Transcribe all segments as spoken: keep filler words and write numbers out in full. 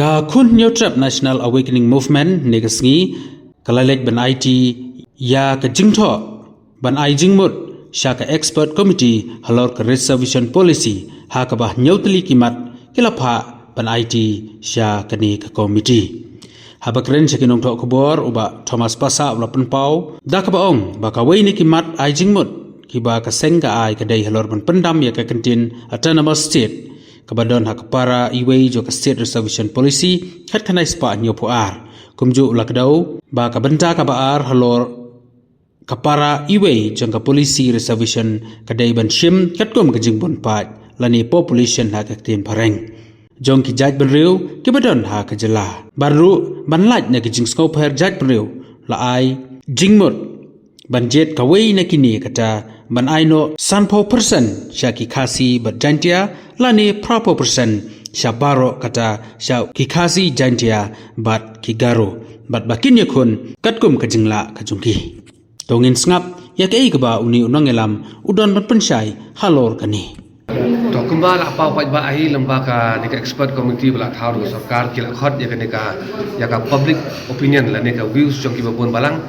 Ka khun Hynñiewtrep National Awakening Movement ne ka sngi ka la leit ban aiti ïa ka jingthoh ban ai jingmut sha ka expert committee halor ka reservation policy ha kaba hynñiew tylli ki mat ki la phah ban aiti sha kane ka committee. Haba kren sha ki nongthoh khubor u Bah Thomas Passah u la pynpaw da kaba ong ba kawei na ki mat ai jingmut kiba ka seng ka ai ka dei halor ban pyndam ïa ka kyntien Autonomous State kaba don ha ka para iwei jong ka State Reservation Policy khatkhyndai spah hynñiewphew ar. Kumjuh u la kdew ba ka bynta kaba ar halor ka para iwei jong ka policy reservation ka dei ban shim katkum ka jingbun paid lane population ha ka ktien phareng jong ki jaitbynriew kiba don ha ka jylla. Bad ruh ban lait na ka jingsngewpher jaitbynriew la ai jingmut ban jied kawei na kine, kata ban ai noh sanphew percent sha ki Khasi bad Jaintia lane phraphew percent sha baroh, kata sha ki Khasi, Jaintia bad ki Garo, bad ba kin ïakhun katkum ka jinglah ka jong ki. To ngin sngap ïa kaei kaba une u nongïalam u don ban pynshai halor kane. To kumba la paw paidbah ahi, lyngba kane ka expert committee ba la thaw da ka sorkar, ki la khot ïa kane ka, ïa ka public opinion lane ka views jong kiba bun balang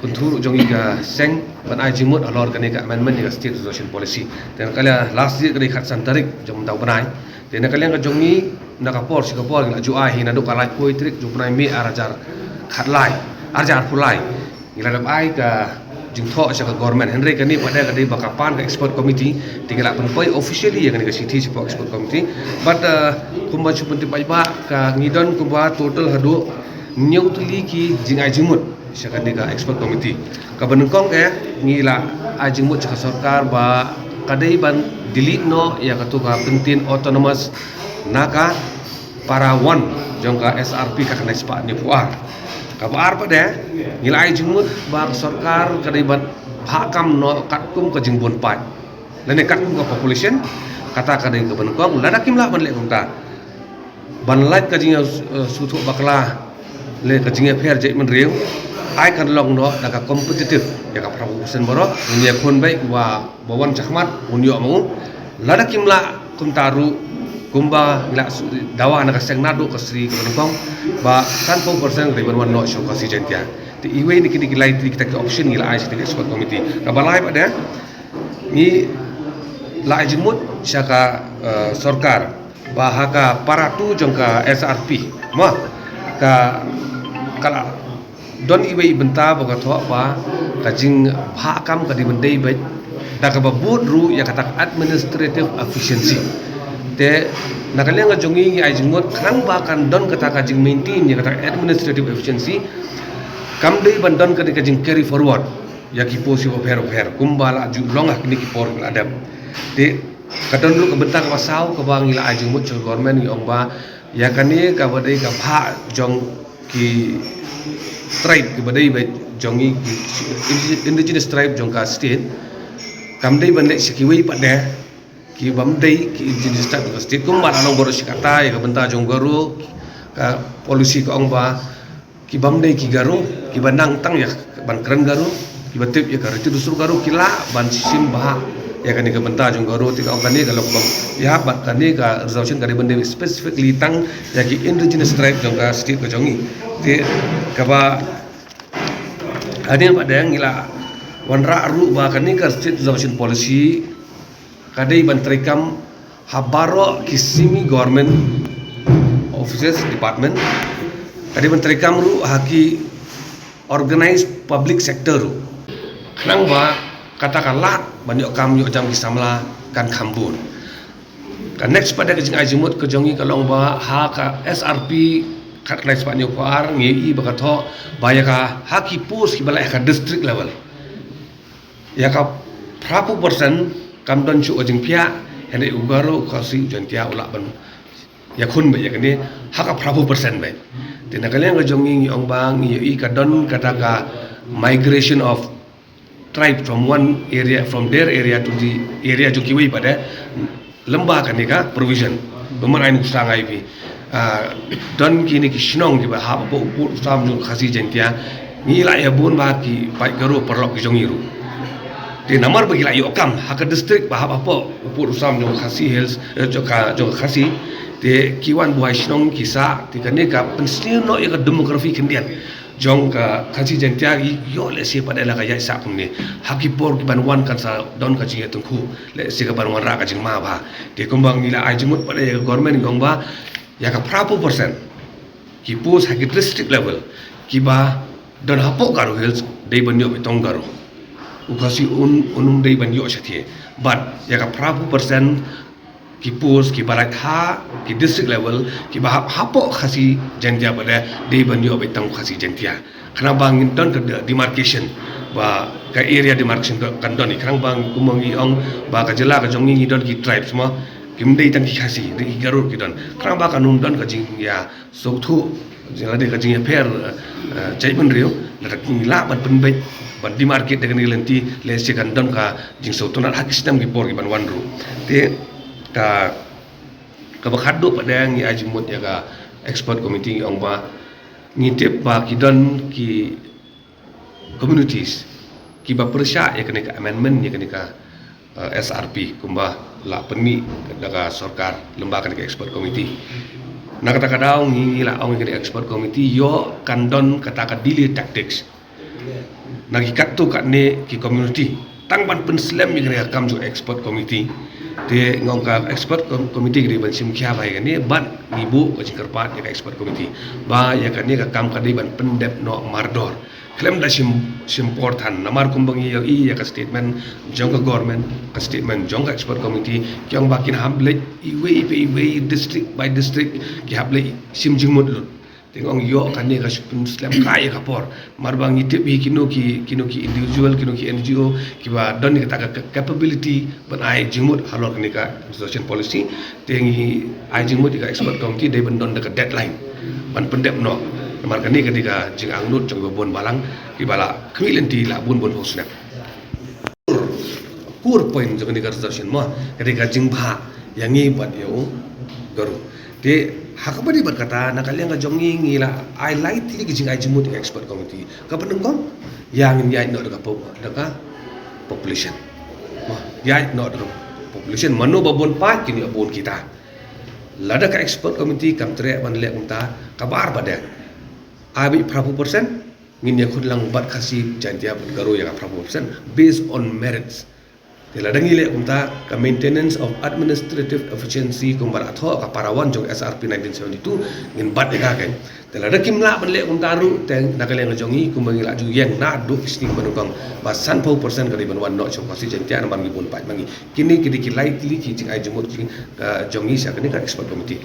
kynthei jong ngi ka seng ban ai jingmut halor kane ka amendment ïa ka State Reservation Policy. Te na ka liang last year ka dei khatsan tarik jong mynta u bnai. Te na ka liang ka jong ngi na ka por sha ka por ngi la ju ai hi naduh ka laiphew tarik jong u bnai May ar hajar khatlai, ar hajar arphew lai. Ngi la dep ai ka jingthoh sha ka government, hynrei kane pat de ka dei ba ka pan ka expert committee, te ngi la pynpoi officially ïa kane ka shithi shapoh expert committee. But, uh, kumba shu pyntip paidbah, ka ngi don kumba total haduh hynñiew tylli ki jingai jingmut sha kane ka expert committee. Kaba nyngkong eh, ngi la ai jingmut sha ka sorkar ba ka dei ban delete noh ïa kato ka kyntien autonomous na ka para one jong ka S R P khatkhyndai spah hynñiewphew ar. Kaba ar pat de, ngi la ai jingmut ba ka sorkar ka dei ban phah kam noh katkum ka jingbun paid lane katkum ka population. Kata ka dei kaba nyngkong, lada kim lah ban leh kumta, ban lait ka jingïa, eh, sngewthuh bakla lane ka jingïapher jaitbynriew, ai kan long noh da ka competitive ïa ka phraphew percent baroh, un ïakhun beit, uba wan shakhmat un ïoh ma u. Lada kim lah kumta ruh, kumba ngi la dawa na ka seng naduh ka sri kaba nyngkong, ba sanphew percent ka dei ban wan noh sha u Khasi Jaintia. Te iwei na kine ki lai tylli kita ki option ngi la ai sha ka expert committee. Kaba lai pat de, ngi la ai jingmut sha ka, eh, sorkar ba ha ka para two jong ka S R P, ma, ka, ka la don iwei i bynta ba ka thoh ba ka jingphah kam ka dei ban dei beit da kaba bud ruh ïa kata ka administrative efficiency. Te na ka liang ka jong ngi, ngi ai jingmut khnang ba kan don kata ka jingmaintain ïa kata ka administrative efficiency, kam dei ban don kane ka jing carry forward ïa ki post kiba pher pher kumba la ju long ha kine ki por kiba la dep. Te ka don ruh ka bynta kaba saw kaba ngi la ai jingmut sha ka government, ngi ong ba ïa kane kaba dei ka phah jong ki tribe kiba dei beit jong ngi, ki indigenous tribe jong ka state, kam dei ban leit sha kiwei pat de kibym dei ki indigenous tribe jong ka state. Kumba la long baroh shi katta ïa ka bynta jong u Garo, ka policy ka ong ba kibym dei ki Garo, kiba nang tang ïa ban kren Garo, kiba tip ïa ka riti dustur Garo, ki lah ban shim bha ïa kane ka bynta jong u Garo. Te ka ong kane ka long bym ïa, bad kane ka reservation ka dei ban dei specifically tang ïa ki indigenous tribe jong ka state ka jong ngi. Te kaba hadien pat de ngi la wanrah ruh ba kane ka state reservation policy ka dei ban treikam ha baroh ki semi government offices, department. Ka dei ban treikam ruh ha ki organized public sector ruh, khnang ba kata ka lad ban ïoh kam ïoh jam ki samla kan kham bun. Ka next pat de ka jingai jingmut ka jong ngi ka long ba ha ka S R P khatkhyndai spah hynñiewphew ar ngi ïohi ba ka thoh ba ïa ka ha ki post kiba la ha ka district level, ïa ka phraphew percent kam don shuh ka jingphiah, hynrei u Garo, u Khasi, u Jaintia u lah ban ïakhun beit ïa kane ha ka phraphew percent beit. Te na ka liang ka jong ngi ngi ong ba ngi ïohi ka don kata ka migration of tribe from one area, from their area to the area jong kiwei pat de. Lyngba kane ka provision, bym ban ai nuksa ngai phi. Ah, don kine ki shnong kiba hap hapoh u pud u sam jong Khasi Jaintia, ngi lah ïa bun bha ki paid Garo paralok ki jong ngi ruh. Te namar ba ki lah ïoh kam ha ka district ba hap hapoh u pud u sam jong Khasi Hills, eh, jong ka, jong Khasi, Te ki wan buhai shnong ki sah, te kane ka pynsniew noh ïa ka demography khyndiat jong ka Khasi Jaintia. Ïoh lehse pat de la ka ïaid sah kumne, ha ki por ki ban wan kan sa don ka jingïatyngkhuh, lehse ka ban wanrah ka jingma bha. Te kumba ngi la ai jingmut pat de ïa ka government, ngi ong ba ïa ka phra phew percent ki post ha ki district level kiba don hapoh Garo Hills, dei ban ïoh beit tang Garo. U Khasi un, un ym dei ban ïoh shathie. Bad ïa ka phra phew percent ki post kiba lait ha ki district level kiba hap hapoh Khasi Jaintia pat de, dei ban ïoh beit tang Khasi Jaintia. Khnang ba ngin don ka de-, demarcation, ba ka area demarcation ka kan don. Khnang ba kumba ngi ong ba ka jylla ka jong ngi, ngi don ki tribes mo, kim dei tang ki Khasi, dei ki Garo ki don. Khnang ba kan ym don ka jingïa sngewthuh, lane ka jingïapher, eh, jaitbynriew, lada ngi lah ban pynbeit, ban demarcate da kane ka lynti, lehse kan don ka jingsngewtynnat ha ki snem ki por ki ban wan ruh. Te ka, kaba khatduh pat de ngi ai jingmut ïa ka expert committee, ngi ong ba ngi tip ba ki don ki communities kiba pyrshah ïa kane ka amendment, ïa kane ka, eh, S R P, kumba la pynmih da ka sorkar lyngba kane ka expert committee. Na kata ka daw ngi, ngi la ong ïa kane ka expert committee, ïoh kan don kata ka delay tactics na ki katto katne ki community, tang ban pynslem ïa kane ka kam jong expert committee. Te ngi ong ka expert com-, committee ka dei ban shim khia bha ïa kane, bad ngi buh ka jingkyrpad ïa ka expert committee ba ïa kane ka kam ka dei ban pyndep noh mardor khlem da shim, shim por than. Namar kumba ngi ïohi ïa ka statement jong ka government, ka statement jong ka expert committee, ki ong ba kin hap leit iwei pa iwei, district by district, ki hap leit shim jingmut lut. Te ngi ong ïoh kane ka shu pynslem kai ïa ka por. Namar ba ngi tip hi kino ki, kino ki individual, kino ki N G O kiba don ïa kata ka, ka capability ban ai jingmut halor kane ka reservation policy. Te ngi ai jingmut ïa ka expert committee dei ban don da ka deadline ban pyndep noh. Namar kane ka dei ka jingangnud jong kiba bun balang, kiba la khmih lynti la bun bun phew snem. Core point jong kane ka reservation mo, ka dei ka jingbha ïa ngi bad ïa u Garo. Te ha kaba ïadei bad kata, na ka liang ka jong ngi, ngi la ai lai tylli ki jingai jingmut ïa ka expert committee. Kaba nyngkong, ïa ngin ïaid noh da ka pop-, da ka population. Mo, ïaid noh da ka population, mano ba bun pat kin ïoh bun kita. Lada ka expert committee kam treh ban leh kumta, kaba ar pat de, ai beit phra phew percent, ngin ïakhun lang bad Khasi Jaintia bad Garo ïa ka phra phew percent based on merits. Te lada ngi leh kumta, ka maintenance of administrative efficiency kumba la thoh ka para one jong S R P nineteen seventy-two, ngin bat ïa ka, kan. Te lada kim lah ban leh kumta ruh, te na ka liang ka jong ngi, kumba ngi la ju ïeng naduh ki sngi ba nyngkong, ba san phew percent ka dei ban wan noh sha Khasi Jaintia namar ngi bun pat ma ngi. Kine ki dei ki lai tylli ki jingai jingmut ki, eh, jong ngi sha kane ka expert committee.